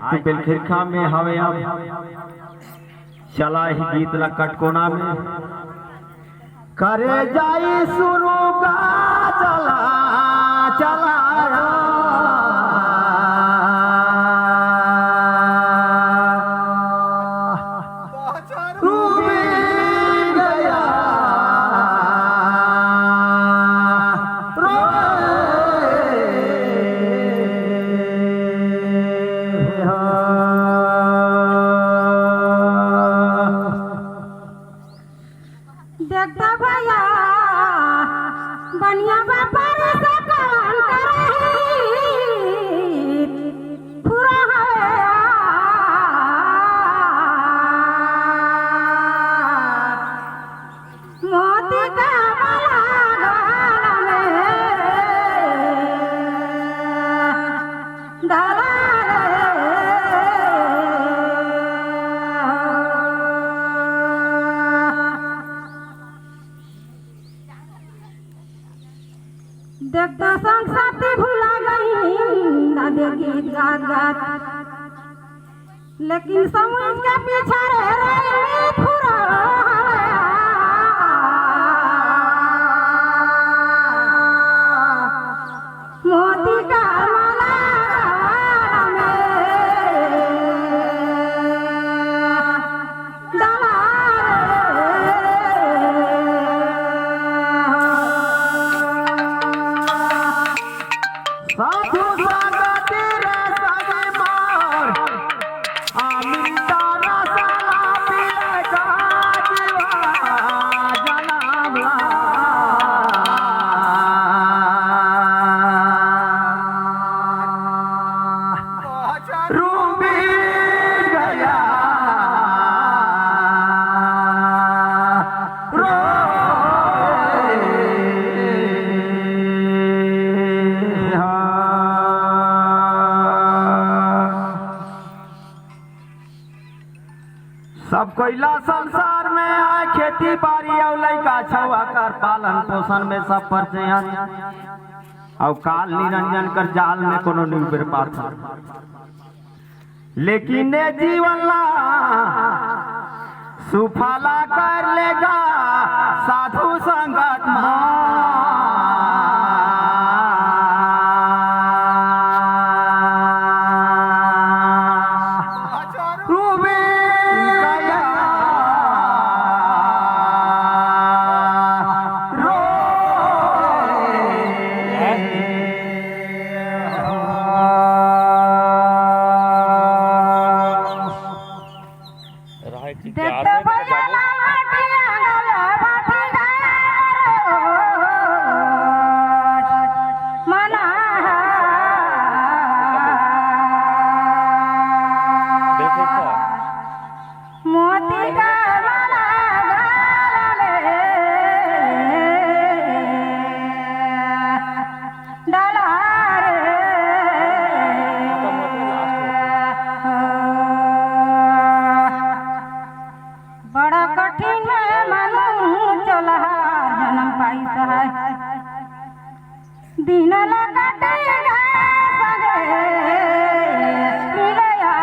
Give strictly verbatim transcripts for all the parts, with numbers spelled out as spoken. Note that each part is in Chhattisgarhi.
आज तो बेलखिरखा में हवे, अब चला ही गीत ला कटकोना में। करे जाई शुरू का, चला, चला। देख तो भैया, बनिया व्यापार से काम करही, पूरा हवे। मोती का माला गला में डाला रे। देख तो संग साथी भुला गई, ना दे गीत गात गात। लेकिन समझ के पीछा रे रे फुरा। मोती का माला में डाला रे। साधु संगति रे सगी मोर, अमृत रस लापी रे जीवा जनम ला। रूबी गया रो। सब कोइला संसार में आए, खेती बाड़ी अउ लइका छउवा कर पालन पोषण में सब परचे हन। अउ काल निरंजन कर जाल में कोनो नइ उबर पात। लेकिन ए जीवन ला सुफला कर लेगा साधु संगत मा। मोती का माला गला में डाला रे। बड़ा कठिन में मनु चोला जनम पाइस है। दिन ल कटे गा सगे मिलया।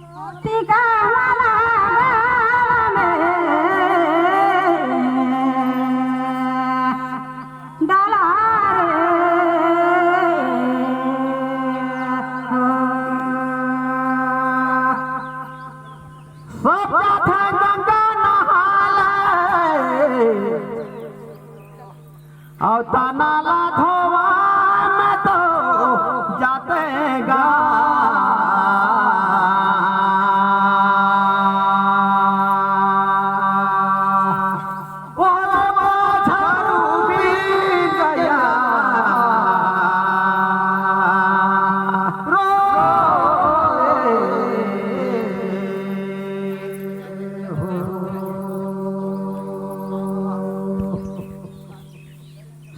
मोती का माला गला में डाला रे। हो। सब जाथे गंगा नहाले, अउ तना ला धोवा में तो जाथे गा।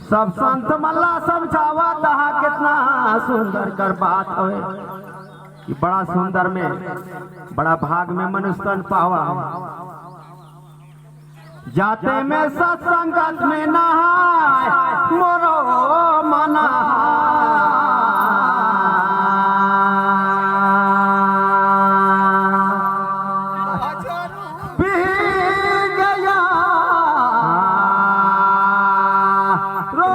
सब संत मन ला समझावत हा, कितना सुंदर कर बात हवे कि बड़ा सुंदर में, बड़ा भाग में मनुष्य तन पावा। जाते में सत्संगत में नहाय मोरो मना। पी गया रो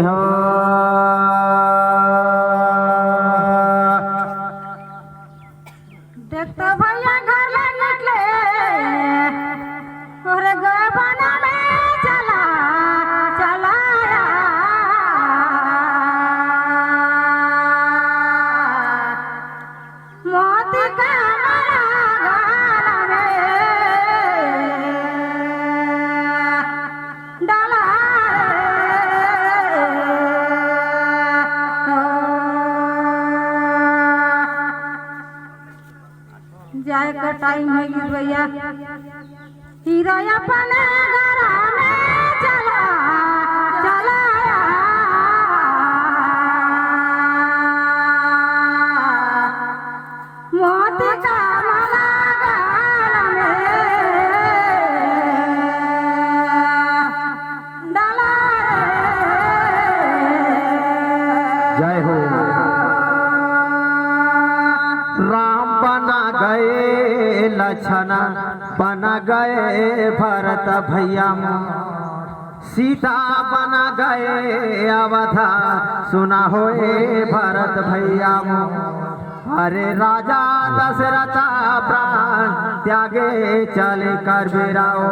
हो। देख तो भैया घर ले निकले, तोरे गबना में चला, चला आ। मोती का माला गला में डाला रे। जाए का टाइम हो गई भैया। हीरा अपने घर में चला, चला आ। मोती का माला गला में डाला रे। जय हो। राम बना गए लक्षण, बना गए भरत भैया मोर। सीता बना गए अवधा, सुना हो ए भरत भैया मोर। अरे राजा दशरथ प्राण त्यागे चले कर बेराओ।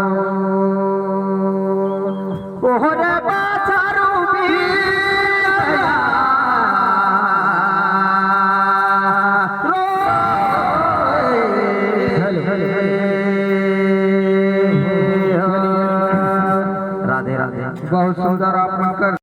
ओहरे बाछारू बिया रोए। राधे राधे। बहुत सुंदर आप मिलकर